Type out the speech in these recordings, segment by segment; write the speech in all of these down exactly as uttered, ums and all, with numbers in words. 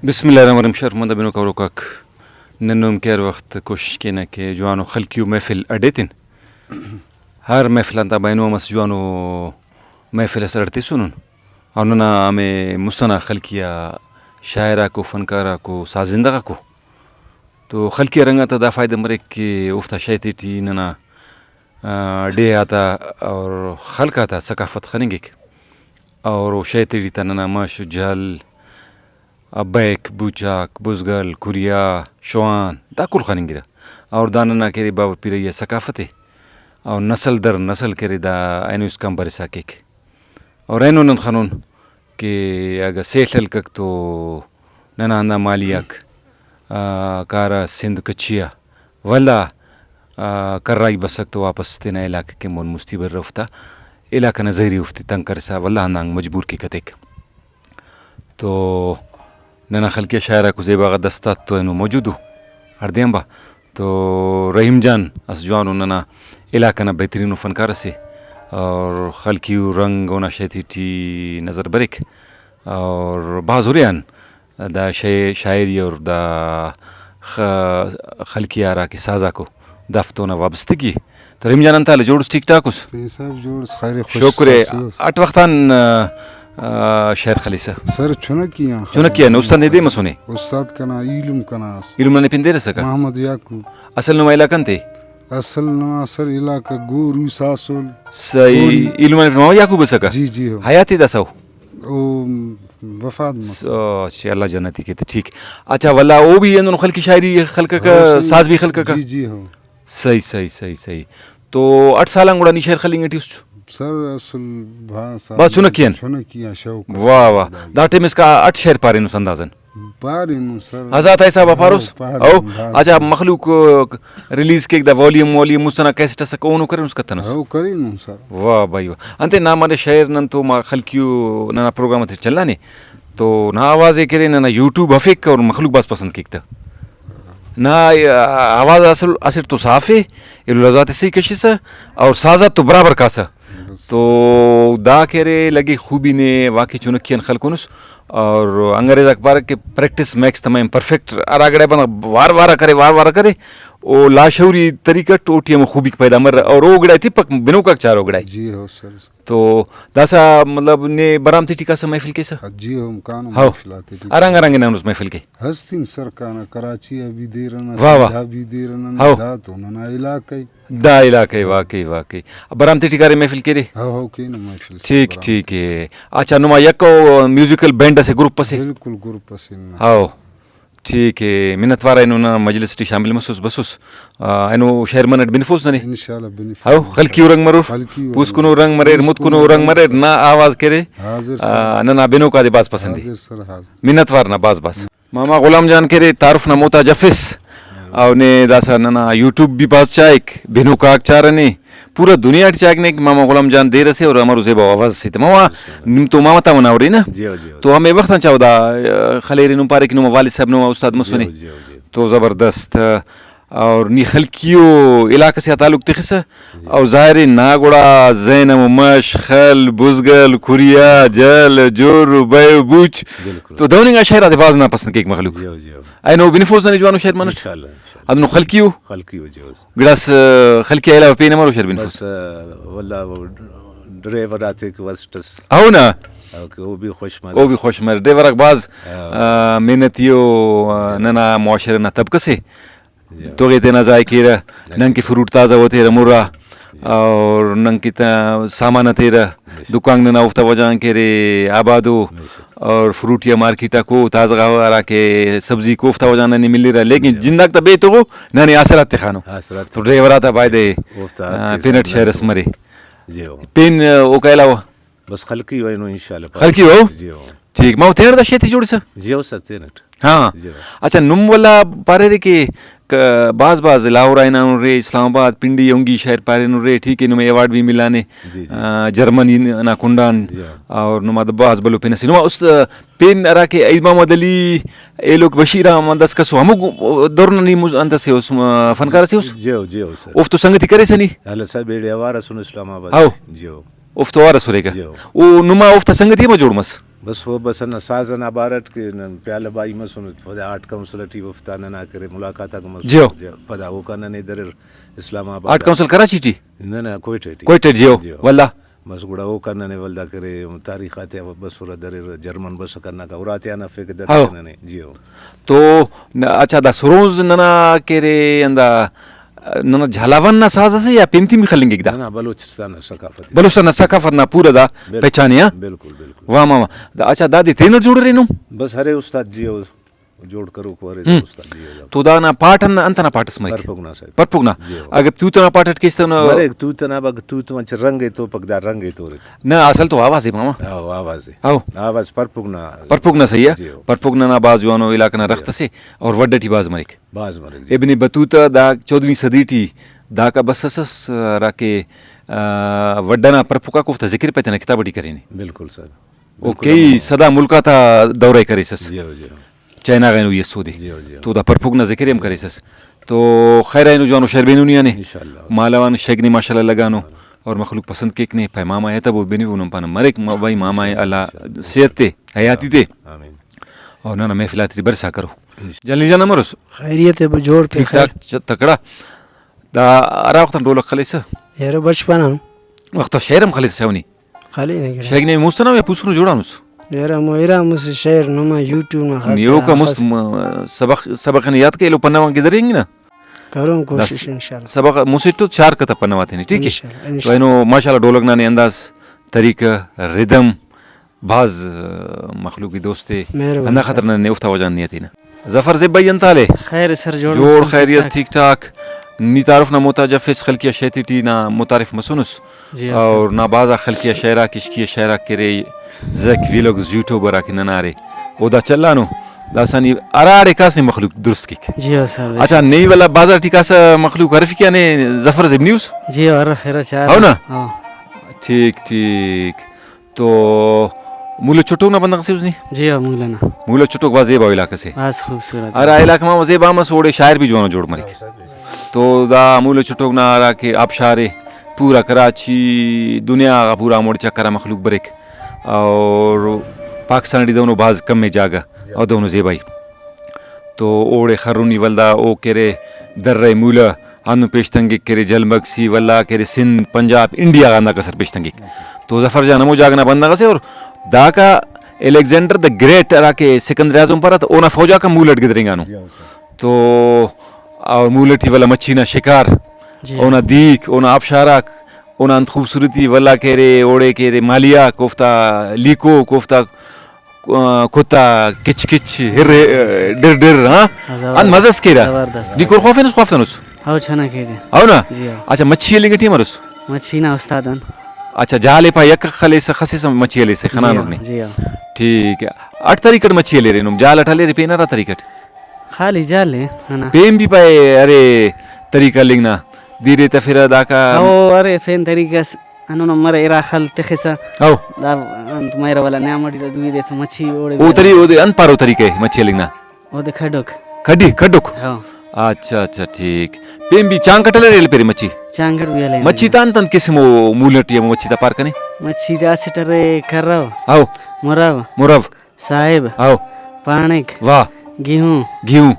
بسم اللہ الرحمن الرحیم۔ شرفمند بنوک اوروکاک، نن نم کہ ہر وخت کوشش کینہ کہ جوانو خلقیو محفل اڈ ایتن۔ ہر محفل آن تا بینو ہم اسہ جوانو محفل ئس اڈ تسنن۔ اور ننا ہمے مست ئنا خلقی آ شاعر آکو، فنکار آکو، ساز زندہ غاکو۔ تو خلقی آ رنگ آتا دا فائدہ مریک کہ اوفتا شے تیٹی ننا، آ، ڈیہہ آتا اور خلق آتا ثقافت خننگک۔ اور او شے تیٹی تا ننا مش، جھل، ابیک، بوچاک، بزگل، کھریا، شوان، دا کل خننگرہ۔ اور دا ننا کہ ارے باوہ پیرئی آ ثقافت ءِ، اور نسل در نسل کہ ارے دا اینو اسکان برسا کیک۔ اور اینو نن خنون کہ اگہ سیل ہلکک تو ننا ہندا مالی آک، آ، کارہ سندھ کچھی آ، ولدا، آ، کررائی بسک تو واپس تینا علاقہ کن مون مستی بریرہ، اوفتا علاقہ نا زہری اوفتے تنگ کرسا ولدا ہندانگ مجبور کیک اتیک۔ تو ننا خلقی آ شاعر آکو زیبا غا دستات تو اینو موجود ءُ ہڑدے آنبار۔ تو رحیم جان اسہ جوانو ننا علاقہ نا بہترینو فنکار اسے، اور خلقیو رنگ اونا شے تیٹی نظر بریک، اور بھاز ہُرے آن دا شے-، شاعری اور دا خ-، خلقی آ ہراکہ سازاکو دافتونا وابستگی ءِ۔ تو رحیم جان، انت حال ءِ؟ جوڑ اس، ٹھیک ٹھاک اس؟ پین صاحب جوڑ اس، خیر خوش شکر ءِ۔ اس۔ اٹ وخت آن، آ، آ، شعر خلیسہ؟ سر چنکی آن خلیسہ۔ چنکی آن، استاد نے دے مسنے؟ استاد کنا ایلم کنا اس۔ ایلم ننے پن دیر اسکا؟ محمد یعقوب۔ اصل نما علاقہ انت ءِ؟ اصل نما سر علاقہ گورو ساسول۔ صحیح۔ گوری۔ ایلم ننے پن محمد یعقوب اسکا؟ جی جی ہو۔ حیاتی داسا او؟ او وفات مس۔ اچھا، اللہ جنتی کے تے، ٹھیک۔ اچھا، ولدا او بھی اندن خلقی شاعری خلقکہ، ہو صحیح۔ ساز بھی خلقکہ؟ جی جی ہو۔ صحیح، صحیح، صحیح، صحیح۔ تو اٹ سال آن گڑا نی شعر خلنگ ٹی اس؟ سر اصل بھا-، سال بھاز چنکی آن؟ چنکی آن شوق اس۔ واہ، واہ۔ دا ٹائم اسکا اٹ شعر پارینس اندازن؟ پارینن سر۔ ہزار تا حساب آ پاروس؟ ہو، پارینن، او، بھاز اچھا، چنکی۔ مخلوق، آ، ریلیز کیک دا والیوم، والیوم مست ئنا کیسٹ ئسک اونو کرینس کتنس؟ ہو، کرینن سر۔ واہ بھائی واہ۔ انتئے نا مانے شعر نن تو ما خلقیو ننا پروگرام تے چلانے تو نا آواز ءِ کہ ارے ننا یوٹیوب ہفک اور مخلوق بھاز پسند کیک تہ۔ نا، آ، آواز اصل اسٹ تو صاف ءِ، ایلو لفظات ءِ صحیح کشسہ اور سازات تو برابر کاسہ۔ بس۔ تو دا کہ ارے لگے خوبی نے واقعی چنکی آن خلکونس۔ اور انگریز آک پارہ کہ practice makes the man perfect, ہرا گڑا بندغ وار وار کرے، وار وار کرے، او لاشعوری طریقہ ٹی اوٹی ہمو خوبیک پیدا مرہ اور او گڑا تپک بنوکاک چارو گڑا۔ جی ہو سر۔ تو داسا مطلب نے برام تیٹی کاسہ محفل کیسہ؟ جی ہم کانو ہو۔ محفل آتے ٹی۔ ارانگ ارانگ ہنانس محفل کے؟ ہستین سر کانہ، کراچی آ بھی دیر ئنا، واہ واہ۔ سندھ آ بھی دیر ئنا، ہو۔ دا تو ننا علاقہ ءِ۔ دا علاقہ ءِ، واقعی، واقعی۔ برام تیٹی کارے محفل کیرے؟ ہو، ہو، کینہ محفل سر ٹھیک، برام ٹھیک تیٹی۔ ءِ۔ اچھا، نما یکہ او میوزیکل بینڈ اسے گروپ اسے؟ بالکل گروپ اسے ننا۔ ہو۔ ٹھیک ءِ، منت وار اینو ننا مجلس ٹی شامل مسوس بسوس۔ آ، اینو شعر منٹ بنفوس ننے؟ انشاءاللہ بنفوس ہو، انشاءاللہ۔ خلقیو رنگ مرور، خلقیو رنگ پوسکنو مرور۔ رنگ مریر، پوسکنو متکنو رنگ رنگ مریر، مریر۔ نا آواز کرے۔ حاضر سر۔ آ، ننا بنوکا دے بھاز پسند ءِ۔ حاضر سر، حاضر۔ منت وار نا بھاز بھاز۔ ماما غلام جان کہ ارے تعارف نا محتاج افس، او نے داسا ننا یوٹیوب بھی بھاز چائک، بنوکاک چارہ نے، پورا دنیا ٹی چائک نے کہ ماما غلام جان دیر اسے اور امرو زیبا آواز اسے۔ تو ماما، نم تو ماما تامن آ ارے نا؟ جی ہو، جی ہو۔ تو ہمے وخت آن چاہو دا، آ، خلیرے، نم پارے کہ نما والد صاحب نما استاد مسنے۔ جی ہو، جی ہو، جی ہو۔ تو زبردست۔ اور نی خلقیو علاقہ سے آ تعلق تخسہ، جی۔ اور ظاہر ہے نا گڑا زین ہمو مش، خل، بزگل، کھریا، جل، جور، بئے، بوچ۔ بالکل۔ تو دہن انگا شعر آتے بھاز نا پسند کیک مخلوق۔ جی ہو، جی ہو۔ اینو بنفوس ننے جوانو شعر منٹ۔ انشاءاللہ، انشاءاللہ۔ ہندنو خلقیو۔ خلقیو، جی ہو۔ گڑاس، آ، خلقی علاوہ پین امرو شعر بنفوس؟ بس، آ، ولدا وہ ڈرائیور آتے کہ وسٹ اس۔ ہو نا؟ او کہ او بھی خوش مر۔ او بھی خوش مر۔ ڈرائیور آک بھاز، ہاں۔ آ، محنتی او، آ، جی۔ ننا معاشرہ نا طبقہ سے۔ جی۔ تو غے تینا ضائع کیرہ، جی۔ نن کہ فروٹ تازہ و تیرہ مرا، جی۔ اور نن کہ تا سامان تیرہ، بے شک۔ دکان ننا اوفتا وجہ غان کہ ارے آبادو، بے شک۔ اور فروٹ یا مارکیٹ آ کو تازہ غا ہرا کہ سبزی کو اوفتا وجہ ننے ملیرہ، لیکن جی۔ جنداک تا بے تو ننے آسرات تخانو۔ آسرات تو تخانو۔ ڈرائیور آتا بائدے، اوفتا آ، حق پینٹ تخانو۔ شعر اس مرے۔ جی ہو۔ پین، آ، اوکا علاوہ؟ بس خلقی و اینو انشاءاللہ پاک۔ خلقی و؟ جی ہو۔ ٹھیک، ما تینا دا شے تے جوڑسہ؟ جی ہو سر، تینٹ۔ ہاں۔ جی ہو۔ اچھا، نم ولا پاریرے کہ ک-، بھاز بھاز لاہور آ ہنانرے، اسلام آباد، پنڈی، اونگی شہر پارینرے، ٹھیک ہے، نمے ایوارڈ بھی ملانے، جی، جی۔ آ، جرمنی نا کنڈان، جی ہو۔ اور نما دا بھاز بھلو پن اسے۔ نما است-، پین ہرا کہ عید محمد علی، ایلوک بشیر احمد اس کسو، ہمو گو-، دور نا نی مز-، انت اسے اس، آ، فنکار اسے اس؟ جی ہو، جی ہو سر۔ اوفتو سنگتی کریسہ نی؟ اللہ صاحب ایڑے اوار اسن اسلام آباد۔ ہاؤ۔ جی ہو۔ اوفتو اوار اسرے کہ؟ جی ہو۔ او نما اوفتا سنگتی ہم جوڑ مس؟ بس او بس ہندا ساز ئنا بارٹ کہ نن پیالہ بائی مسن، پدا آرٹ کونسل ٹی اوفتا ننا کرے ملاقات آک مسن۔ جیو۔ پدا اوکان ننے دریر اسلام آباد۔ آرٹ کونسل کراچی ٹی؟ نہ، نہ، کوئٹہ ٹی۔ کوئٹہ ٹی، جیو۔ جیو۔ ولدا؟ بس گڑا اوکان ننے ولدا کرے تاریخ آتیا بسرہ دریر، جرمن بس کناکا اراتے آن ہرفیکہ دریر ہاؤ۔ ننے۔ جیو۔ تو ن-، اچھا، دا سرونز ننا کرے ہندا ننا جھالاوان نا ساز اسے یا پین تیمی خلنگک دا؟ نہ، نہ، بلوچستان نا ثقافت۔ بلوچستان نا ثقافت نا پورا دا بالکل، پہچان ءِ، ہاں؟ بالکل، بالکل۔ واہ، واہ، واہ۔ دا، اچھا، دادے تینٹ جوڑ ارینو؟ بس ارے استاد جی او جوڑ کروک ارے ہم۔ استاد جی او۔ تو دانا پاٹ ہن-، انت ئنا پاٹ اس مریک؟ پرپوگ نا صاحب۔ پرپوگ نا؟ جی او۔ اگر توت ئنا پاٹ اٹ کیس تہ نا؟ مریک، توت ئنا، اگہ توت مچہ رنگ ءِ توپک، دا رنگ ءِ تورک۔ نہ، اصل تو آواز ءِ ماما۔ ہاں، آواز ءِ۔ ہاؤ۔ آواز پرپوگ نا۔ پرپوگ نا صحیح ءِ۔ جی او۔ پرپوگ ننا بھاز جوانو علاقہ نا جی او۔ رخت اسے اور وڈھ ٹی بھاز مریک۔ بھاز مریک جی۔ ابن بطوطہ دا چودہویں صدی ٹی داکا بسس ئس، ہراکہ، آ، وڈھ ئنا پرپک آک اوفتا ذکر پائے تینا کتاب ٹی کرینے۔ بالکل سر۔ او بالکل۔ کئی صدا ملک آتا دورہ کریسس۔ جی ہو، جی ہو۔ چائنا غا اینو ای اس اودے۔ جی ہو، جی ہو۔ تو دا پرپک نا ذکر ہم کریسس۔ تو خیر اینو جوانو شئیر بینونی آنے۔ انشاءاللہ۔ مالو آن شئیک نے ماشاءاللہ لگانو اور مخلوق پسند کیک نے، پائے ماما ءِ تبو بنو نم پانہ مریک، ما-، بھائی ماما ءِ اللہ صحت تے، حیاتی تے۔ آمین۔ اور ننا محفل آتے ٹی برسا کرو۔ جلنی جان امروس؟ خیریت ءِ، جوڑ تے ٹھیک خیر۔ ٹھاک، چ-، تکڑا۔ دا ہرا وخت آن ڈولک خلیسہ؟ یارو بچپن آن۔ وخت آ شئیر ہم خلیسہ شونی؟ خالی نہیں کرے۔ شئیر نے مست ئنا یا پوسکنو جوڑانس؟ یارو ہمو ارا مس شئیر نما یوٹیوب نا خاطر نیوکا آ مست خاص۔ م-، سبق، سبق نے یاد کے ایلو پنہ وان گدرینگ نا؟ کرون دا کوشش س-، انشاءاللہ۔ سبق مسٹ تو چار کتہ پنہ واتے نے، ٹھیک ہے؟ انشاءاللہ، تو انشاءاللہ۔ اینو ماشاءاللہ ڈولک نا نے انداز، طریقہ، ردم، بھاز، آ، مخلوقی دوست ءِ۔ مہربانی ہندا صاحب۔ خاطر ننے اوفتا وجہ نے ایتینہ۔ ظفر زیب بھائی، انت حال ءِ؟ خیر سر، جوڑ جوڑ، مسن، خیریت، ٹھیک ٹھاک۔ ٹھیک ٹھاک۔ نی تعارف نا محتاج افیس، خلقیہ شیتی ٹی نا متعارف مسنس۔ جی ہاں سر۔ اور نا بھازا خلقیہ شئیراک، عشقیہ شئیراک کہ ارے، زیک ویلاگز یوٹیوبر آ کہ ننا ارے، او دا چلانو۔ داسہ نی ہراڑے کاس نے مخلوق درست کیک۔ جی ہاں سر، بے اچھا، شک۔ نی ولا بازار ٹی کاسہ مخلوق ہرفی کہ نے ظفر زیب نیوس؟ جی ہاں، ہرفیرہ چار۔ ہو نا؟ ہاں۔ ٹھیک، ٹھیک۔ تو مولو چٹوک نا بندغ سے اس نے؟ جی ہاں، مولو نا۔ مولو چٹوک بھاز زیبا علاقہ سے۔ بھاز خوبصورت۔ ہرا علاقہ ما زیبا مس، اوڑے شاعر بھی جوانو جوڑ مریک۔ تو دا مولو چٹوک نا ہرا کہ آبشار ءِ، پورا کراچی، دنیا غا پورا ہموڑے چکر آ مخلوق بریک اور پاکستان ٹی دہنو بھاز کم ءِ جاگہ اور دہنو زیبائی۔ تو اوڑے خرنی ولدا او کہ ارے درہ مولہ ہندن پیش تنگک کہ ارے جلمگ سی ولا کہ ارے سندھ، پنجاب، انڈیا غا ہنداکا سر پیش تنگک۔ تو ظفر جان ہمو جاگہ نا بندغ اسے اور داکا الیگزینڈر دا گریٹ ہرا کہ سکندر اعظم پارہ تہ اونا فوج آک ہم مولہ ئٹ گدرینگانو۔ تو اور مولہ ٹی ولا مچھی نا شکار، جی۔ اونا دیک، اونا آبشاراک، اونا انت خوبصورتی، ولا کہ ارے اوڑے کہ ارے مالی آک، اوفتا لیکوک، اوفتا، آ، کتا کچ کچ، ہر، ڈر ڈر، ہاں؟ زبردست۔ انت مزہ اس کیرہ۔ زبردست۔ نی کور خوافینس، خوافتنس؟ ہو، چنا کیرہ۔ ہو نا؟ جی ہو۔ اچھا، مچھی ہلنگ ٹی امروس؟ مچھی نا استاد ان۔ اچھا، جال ءِ پا یک خلیسہ، خسیسہ مچھی ہلیسہ، جی خنانٹ ہو، نے۔ جی ہو۔ ٹھیک ہے۔ اٹ طریقہ اٹ مچھی ہلیرے نم، جال اٹ ہلیرے پین ہرا طریقہ اٹ؟ خالی جال ءِ ننا۔ پین بھی پائے ارے طریقہ ہلنگ نا، دیرے تفرہ داکا۔ او ارے پین طریقہ اس ہندن مرے، ارا خل تخسہ۔ او۔ دا انت مریرہ ولا نیام ٹی دا دوئی دے مچھی اوڑے او بھی تری-، ہلنگ۔ اودے انت پارو طریقہ ءِ مچھی ہلنگ نا؟ اودے کھڈک۔ کھڈی، کھڈک؟ ہاں۔ اچھا، اچھا، ٹھیک۔ پین بھی چانکٹ ہلے ریل پیرے مچھی؟ چانکٹ بھی ہلے۔ مچھی تا انت انت قسم او مولٹی ہمو مچھی تا پار کنے؟ مچھی دا اسٹ ارے کرو۔ ہاؤ۔ مرو۔ مرو۔ صاحب۔ ہاؤ۔ پانک۔ واہ۔ گیہوں۔ گیہوں۔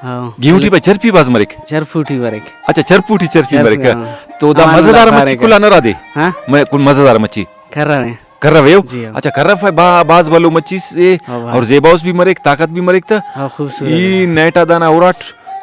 ہاؤ۔ گیہوں ٹی بھائی چرپی بھاز مریک۔ چرپو ٹی مریک۔ اچھا، چرپو ٹی چرپی چرپی، مریک۔ ہاں۔ تو دا ہمانو مزیدار دا مچھی پارے کلا کہ۔ نہ رادے؟ ہاں؟ میں کل مزیدار مچھی۔ کرا رہے۔ کرا رہے ہو؟ جی ہاں۔ اچھا، کرا فا-، با-، باز بھلو مچھی سے ہاں، بھائی۔ اور زیباؤس بھی مریک، طاقت بھی مریک تا۔ ہاں، خوبصورت ای ہے۔ نیٹا دانا اراٹ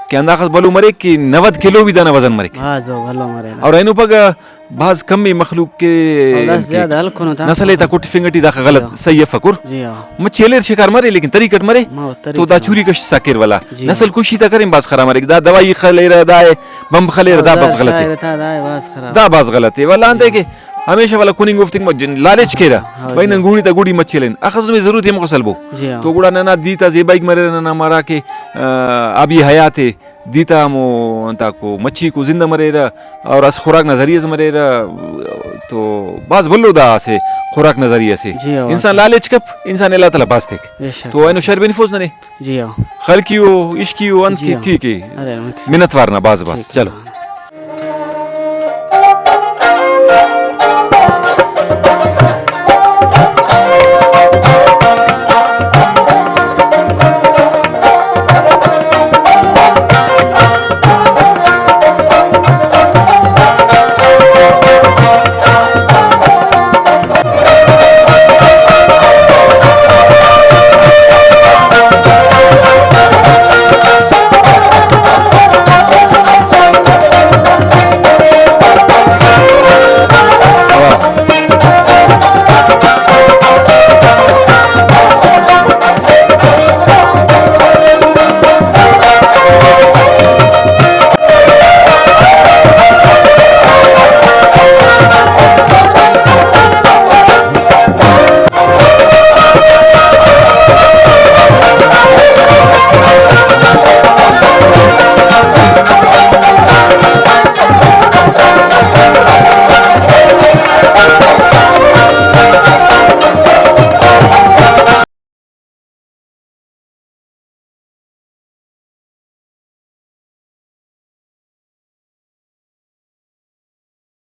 کہ انداخس بھلو مریک کہ نود کلو بھی دانا وزن مریک۔ بھاز ہو، بھلو مریک۔ اور اینو پگہ بھاز کم ءِ مخلوق کہ اور داسہ انت زیادہ کیک۔ ہلکنو تا۔ نسل ءِ تا کٹفنگ ٹی داخہ غلط جی ہاں۔ صحیح افکر۔ جی ہاں۔ مچھی ہلیر شکار مرے لیکن طریقہ اٹ مرے۔ ہاں، طریقہ تو دا اٹ۔ چوری کش ساکر والا۔ جی ہاں۔ نسل کشی تا کریم بھاز خراب مریک۔ دا دوائی خلیرہ، دا ءِ بمب خلیرہ، دا دا بھاز غلط ءِ۔ شاعر تا، دا بھاز خراب۔ دا بھاز غلط ءِ۔ ولا انتئے جی ہاں۔ کہ ہمیشہ والا کننگ اوفتنگ مجن لالچ کیرہ۔ ہاں، بھائی جی۔ نن گوڑی تا گوڑی مچھی ہلین۔ اخس نمے ضرورت ءِ ہموخس ہلبو۔ جی ہاں۔ تو گڑا ننا دیر تا زیبائیک مریرہ، ننا ہمارا کہ، آ، آبی حیات ءِ۔ دیر تا ہمو انتاکو مچھیکو زندہ مریرہ اور اسہ خوراک نا ذریعہ ئس مریرہ، تو بھاز بھلو دا اسہ خوراک نا ذریعہ سے۔ جی ہاں، انسان واقعی۔ لالچ کپ، انسان اللہ تعالیٰ بھاز تیک۔ بے شک۔ تو اینو شئیر بنفوس ننے۔ جی ہاں۔ خلقی او، عشقی او، انت جی کہ ہاں۔ ٹھیک ہے۔ ارے، مکس۔ منت وار نا بھاز بھاز۔ ٹھیک ہے۔ چلو۔